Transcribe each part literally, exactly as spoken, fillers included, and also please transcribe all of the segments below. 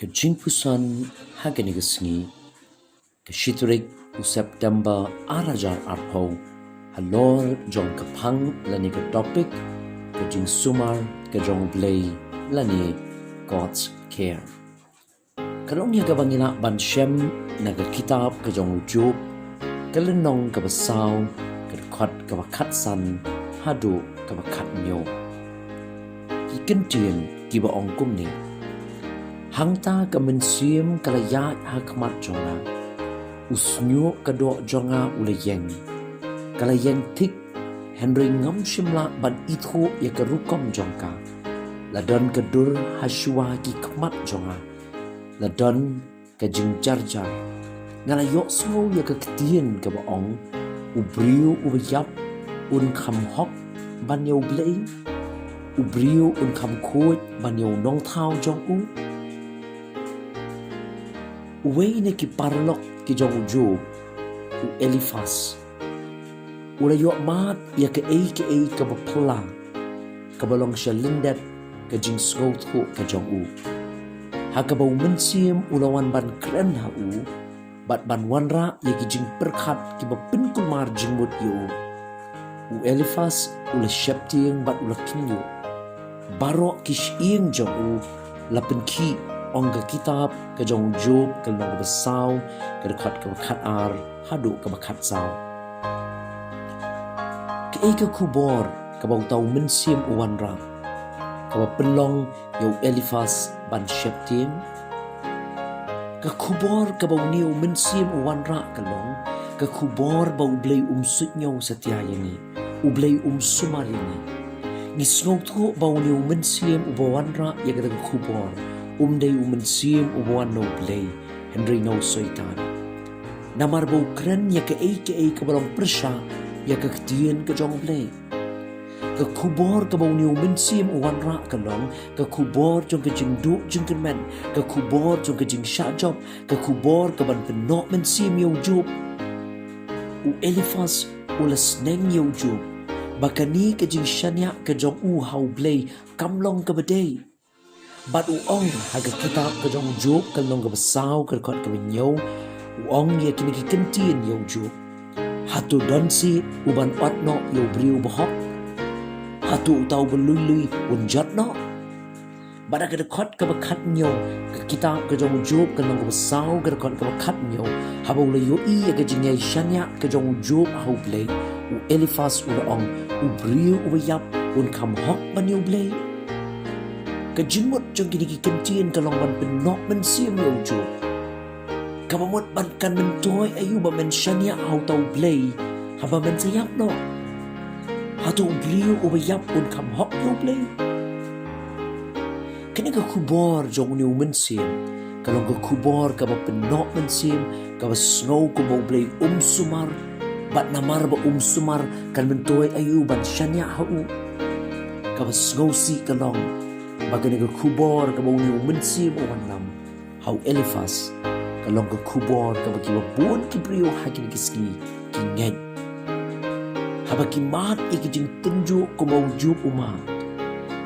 Ka jingpuson ha kane ka sngi, ka shi tarik u September ar hajar arphew, halor jong ka phang lane ka topic, ka jingsumar ka jong U Blei lane God's care. Ka long ïa kaba ngi lah ban shem na ka kitab ka jong u Job, ka lynnong kaba saw, ka dkhot kaba khatsan haduh kaba khathynñiew. Ki kyntien kiba ong kumne: Hangta ka mynsiem ka la ïaid ha khmat jong nga, u shñiuh ka doh jong nga u la ïeng. Ka la ïeng thik, hynrei ngam shym lah ban ithuh ïa ka rukom jong ka. La don ka dur ha shuwa ki khmat jong nga, la don ka jingjarjar. Nga la ïohsngew ïa ka ktien kaba ong, u briew uba ïap un kham hok ban ïa U Blei, u briew un kham khuid ban ïa u nongthaw jong u. Uwei na ki paralok ki jong u Job, u Eliphas, u la ïoh mad ïa kaei kaei kaba phylla kaba long sha lyndet ka jingsngewthuh ka jong u, ha kaba u Mynsiem u la wan ban kren ha u bad ban wanrah ïa ki jingpyrkhat kiba pynkulmar jingmut ïa u. U Eliphas u la sheptieng bad u la kynñiuh. Baroh ki shyieng jong u la pynkhih, ong ka kitab ka jong u Job, ka lynnong kaba saw, ka dkhot kaba khatar haduh kaba khatsaw. Kaei ka khubor kaba uta u Mynsiem u wanrah kaba pynlong ïa u Eliphas ban sheptieng? Ka khubor kaba une u Mynsiem u wanrah ka long ka khubor ba U Blei um suidñiew satia ïa ngi, U Blei um sumar ïa ngi. Ngi sngewthuh ba une u Mynsiem uba wanrah ïa kata ka khubor um dei u Mynsiem uba wan na U Blei, hynrei na u Soitan. Namar ba u kren ïa kaei kaei kaba long pyrshah ïa ka ktien ka jong U Blei. Ka khubor kaba une u Mynsiem u wanrah ka long ka khubor jong ka jingduh jingkyrmen, ka khubor jong ka jingshah jop, ka khubor kaban pynnoh mynsiem ïa u Job. U Eliphas u la sneng ïa u Job ba kane ka jingshaniah ka jong u ha U Blei kam long kaba dei. Bad u ong ha ka kitab ka jong u Job, ka lynnong kaba saw, ka dkhot kaba hynñiew, u ong ïa kine ki kyntien ïa u Job: Hato don shi uban ot noh ïa u briew bahok? Hato uta uba lui lui un jot noh? Bad ha ka dkhot kaba khathynñiew ka kitab ka jong u Job, ka lynnong kaba saw, ka dkhot kaba khathynñiew, haba u la ïohi ïa ka jingïai shaniah ka jong u Job ha U Blei, u Eliphas u la ong, u briew uba ïap un kham hok ban ïa U Blei. Ka jingmut jong kine ki kyntien ka long ban pynnoh mynsiem ïa u Job. Kaba mut ban kan myntoi aïu ba men shaniah ha uta U Blei haba men sa ïap noh? Hato u briew uba ïap un kham hok ïa U Blei? Kane ka khubor jong une u Mynsiem ka long ka khubor kaba pynnoh mynsiem, kaba sngew kumba U Blei um sumar, bad namar ba um sumar kan myntoi aïu ban shaniah ha u? Kaba sngewsih ka long ba kane ka khubor kaba une u Mynsiem u wanlam ha u Eliphas ka long ka khubor kaba kiba bun ki briew ha kine ki sngi ki ngeit. Haba ki mad ïa ki jingtynjuh kumba u Job u mad,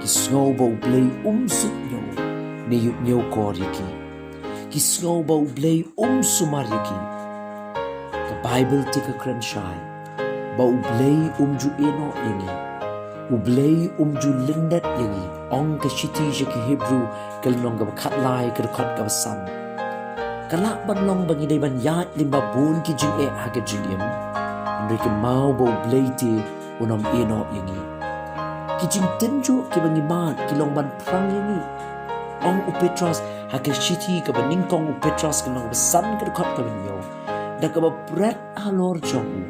ki sngew ba U Blei um suidñiew ne ïoh ñiewkor ïa ki. Ki sngew ba U Blei um sumar ïa ki. Ka Baibl te ka kren shai ba U Blei um ju ïehnoh ïa ngi. U Blei um ju lyndet ïa ngi, ong ka shithi sha ki Hebru, ka lynnong kaba khatlai, ka dkhot kaba san. Ka lah ban long ba ngi dei ban ïaid lyngba bun ki jingeh ha ka jingim, hynrei kynmaw ba U Blei te un ym ïehnoh ïa ngi. Ki jingtynjuh kiba ngi mad ki long ban phrang ïa ngi. Ong u Petros ha ka shithi kaba nyngkong u Petros, ka lynnong kaba san, ka dkhot kaba hynñiew: Da kaba bret halor jong u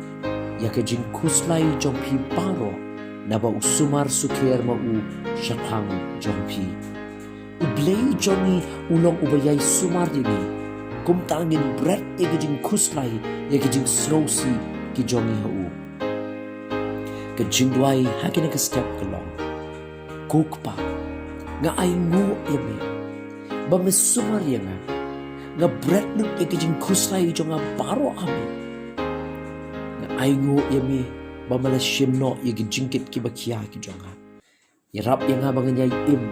ïa ka jingkhuslai jong phi baroh, naba u sumar sukher ma u shaphang jong phi. U Blei jong ngi u long uba ïai sumar ïa ngi. Kumta ngin bret ïa ka jingkhuslai, ïa ka jingsngewsih ki jong ngi ha u. Ka jingduwai ha kane ka step ka long: Ko Kpa, nga ainguh ïa me ba me sumar ïa nga. Nga bret lut ïa ka jingkhuslai jong nga baroh ha me. Nga ainguh ïa me ba me la shim noh ïa ki jingkit kiba khia ki jong nga. Ïarap ïa nga ba ngan ïai im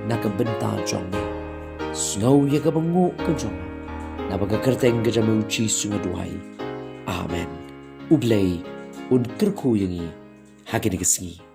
na ka bynta jong me. Sngew ïa ka bynguh ka jong nga, naba ka kyrteng ka jong me U Jisu nga duwai. Amen. U Blei un kyrkhu ïa ngi ha kane ka sngi.